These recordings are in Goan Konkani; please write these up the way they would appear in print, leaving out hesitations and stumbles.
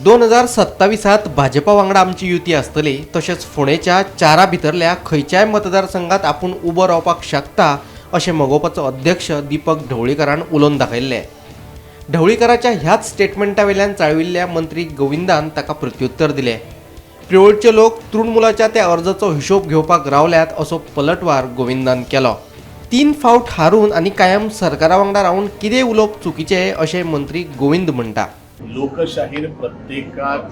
2027त भाजपा वांगडा आमची युती आसतली. तशेंच फोंडेच्या चारा भितरल्या खंयच्याय मतदारसंघात आपूण उबो रावपाक शकता अशें मगोपाचो अध्यक्ष दीपक ढवळीकारान उलोवन दाखयल्लें. ढवळीकाराच्या ह्याच स्टेटमेंटा वयल्यान चाळविल्ल्या मंत्री गोविंदान ताका प्रत्युत्तर दिलें. प्रियोळचे लोक तृणमूलाच्या त्या अर्जाचो हिशोब घेवपाक रावल्यात असो पलटवार गोविंदान केलो. 3 फावट हारून आनी कायम सरकारा वांगडा रावन कितें उलोवप चुकीचें अशें मंत्री गोविंद म्हणटा. लोकशाहीर प्रत्येकाक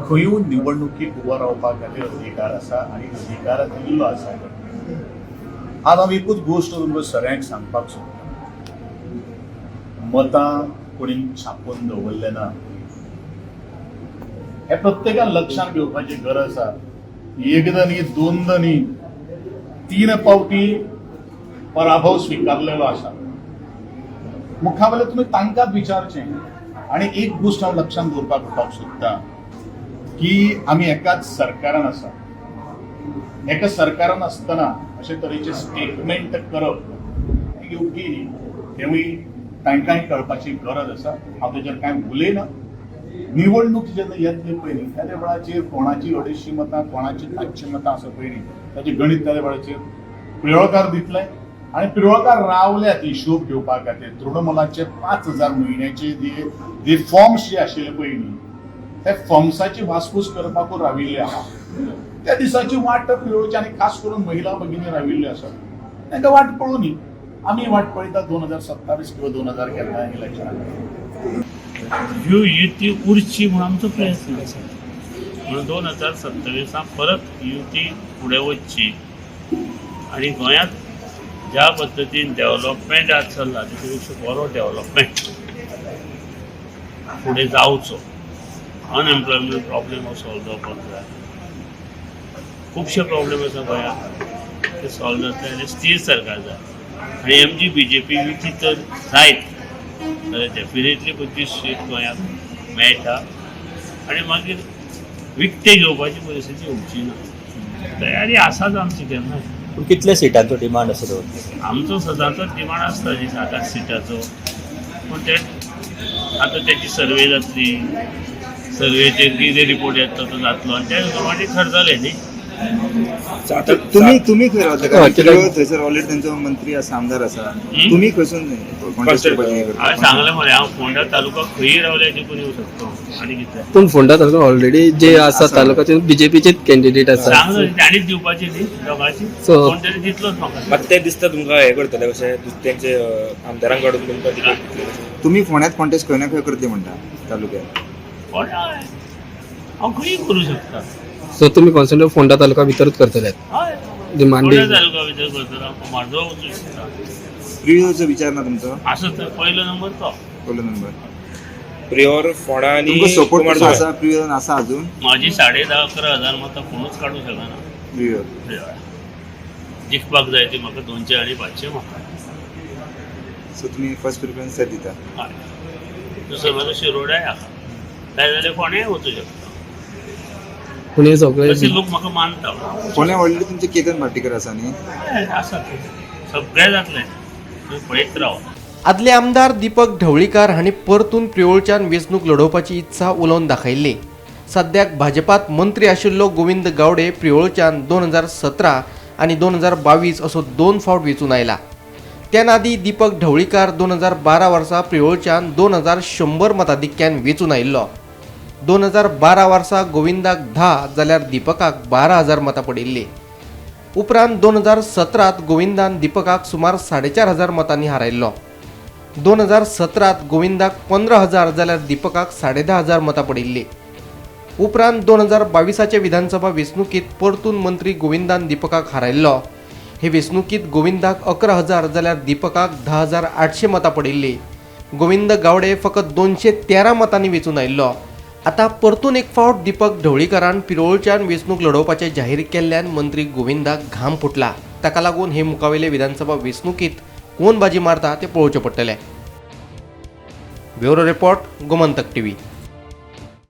खंयूय निवडणुकीक उबो रावपा खातीर अधिकार आसा आनी अधिकार दिल्लो आसा. आज हांव एकूच गोश्ट तुमकां सगळ्यांक सांगपाक सोदतां, मतां कोणी छापून दवरलें ना हें प्रत्येकान लक्षांत घेवपाची गरज आसा. एकदां न्ही, दोनदां न्ही, 3 पावटी पराभव स्विकारलेलो आसा. मुखावेले तुमी तांकांच विचारचें. आनी एक गोश्ट हांव लक्षांत दवरपाक म्हणपाक सोदतां की आमी एकाच सरकारान आसा. एका सरकारान आसतना अशे तरेचे स्टेटमेंट करप हें योग्य न्ही, तेवूय तांकांय कळपाची गरज आसा. हांव तेजेर कांय उलयना. निवडणूक जेन्ना येतली पयलीं त्या वेळाचेर कोणाची 250 मतां, कोणाची 500 मतां आसा पयलीं ताचें गणीत त्या वेळाचेर प्रियोळकार दितले. आनी प्रियोळकार रावल्यात हिशोब घेवपा खातीर. तृणमूलाचे 5000 म्हयन्याचे जे फॉर्म्स जे आशिल्ले पयलीं त्या फॉर्म्साची वासपूस करपाकूच राविल्ले आहा. त्या दिसाची वाट प्रियोळची आनी खास करून महिला भगिनी राविल्ल्यो आसात, तांकां वाट पळोवनी. आमी वाट पळयता 2027 किंवा 2000 केन्ना इलेक्शनाक. ह्यो युती उरची म्हूण आमचो प्रयत्न आसा. म्हणून 2027 परत युती फुडें वचची आनी गोंयांत ज्या पद्दतीन डेव्हलपमेंट आज चल्ला तेचे पेक्षा बरो डेव्हलपमेंट फुडें जावचो. अनएम्प्लॉयमेंट प्रॉब्लेम हो सॉल्व जावपाक जाय. खुबशे प्रॉब्लेम आसा गोंयांत, ते सॉल्व जातले आनी स्थीर सरकार जाय. आनी एमजी बीजेपी युती तर जायत जाल्यार डेफिनेटली 25 सीट गोंयांत मेळटा आनी मागीर विकते घेवपाची परिस्थिती येवची ना. तयारी आसाच आमची केन्नाय. पूण कितल्या सिटांचो डिमांड आसा दवरतले? आमचो सदांचोच डिमांड आसता न्ही 7-8 सिटाचो, पूण ते आतां तेची सर्वे जातली, सर्वेचेर कितें रिपोर्ट येतलो तो जातलो आनी त्या प्रमाणे ठरतलें न्ही. तुम्ही तुम्ही खंय रावता? कारण प्रियोळ थंयसर ऑलरेडी तेंचो मंत्री आसा, आमदार आसा. तुम्ही खंयसून कॉन्टेस्ट करपाचें हें करता? हांवें सांगलें मरे, हांव फोंडा तालुका खंयी रावल्यार जिखून येवं शकता आनी कितें. पूण फोंडा तालुका ऑलरेडी जे आसा तालुक्याचे बीजेपीचेच कॅन्डिडेट आसा. सांगलो ताणीच दिवपाची न्ही दोगांची, कोण तरी दितलोच म्हाका. मात ते दिसता तुमकां हे करतले कशें तेंचे आमदारांक काडून तुमकां तिकेट दितले कशें? तुम्ही फोंड्यात कॉन्टेस्ट खंय ना खंय करतले म्हणटा तालुक्यात. फोंडा हांव खंयी करूं शकता. सो तुमी कॉन्सन्ट्रेट फोंडा तालुका भितरूच करतले? हय. डिमांडी फोंडा तालुका भितर करतलो, हांव म्हाजो वचूं शकता. प्रियोळचो विचार ना तुमचो? आसा तर पयलो नंबर तो. पयलो नंबर. प्रियोर फोंडा आनी तुमकां सपोर्ट कसो कुमारजुंवें. आसा प्रियोळान आसा अजून? म्हाजी 10,500-11 हजार मतां कोणूच काडूंक शकना. प्रियोळ जिखपाक जाय ती म्हाका 200 आनी 500 मतां. सो तुम्ही फर्स्ट प्रिफरन्स थंय दिता? हय. दुसरो म्हाजो शिरोड्याय आसा, जाय जाल्यार फोंड्याय वचूं शकता. पूण हे सगळे तशे लोक म्हाका मानता. फोंड्या ऑलरेडी तुमचे केतन भाटीकर आसा न्ही? हय, आसा ते सगळें जातलें, तुमी पळयत राव. आदले आमदार दीपक ढवळीकार हांणी परतून प्रियोळच्यान वेंचणूक लढोवपाची इत्सा उलोवन दाखयल्ली. सद्याक भाजपात मंत्री आशिल्लो गोविंद गावडे प्रियोळच्यान 2017 आनी 2022 असो 2 फावट वेंचून आयला. त्या नादी दीपक ढवळीकार 2012 वर्सा प्रियोळच्यान 2100 मताधिक्यान वेंचून आयिल्लो. 2012 वर्सा गोविंदाक 10 जाल्यार दीपकाक 12,000 मतां पडिल्लीं. उपरांत 2017 गोविंदान दीपकाक सुमार 4,500 मतांनी हारयल्लो. 2017 गोविंदाक 15,000 जाल्यार दीपकाक 10,500 मतां पडिल्लीं. उपरांत 2022 विधानसभा वेंचणुकीत परतून मंत्री गोविंदान दीपकाक हारयल्लो. हे वेंचणुकीत गोविंदाक 11,000 जाल्यार दीपकाक 10,800 मतां पडिल्लीं. गोविंद गावडे फकत 213 मतांनी वेंचून आयिल्लो. आतां परतून एक फावट दीपक ढवळीकारान पिरोळच्यान वेंचणूक लढोवपाचें जाहीर केल्ल्यान मंत्री गोविंदाक घाम फुटला. ताका लागून हे मुखावेले विधानसभा वेंचणुकीत कोण बाजी मारता तें पळोवचें पडटलें. Bureau report, Gomantak TV.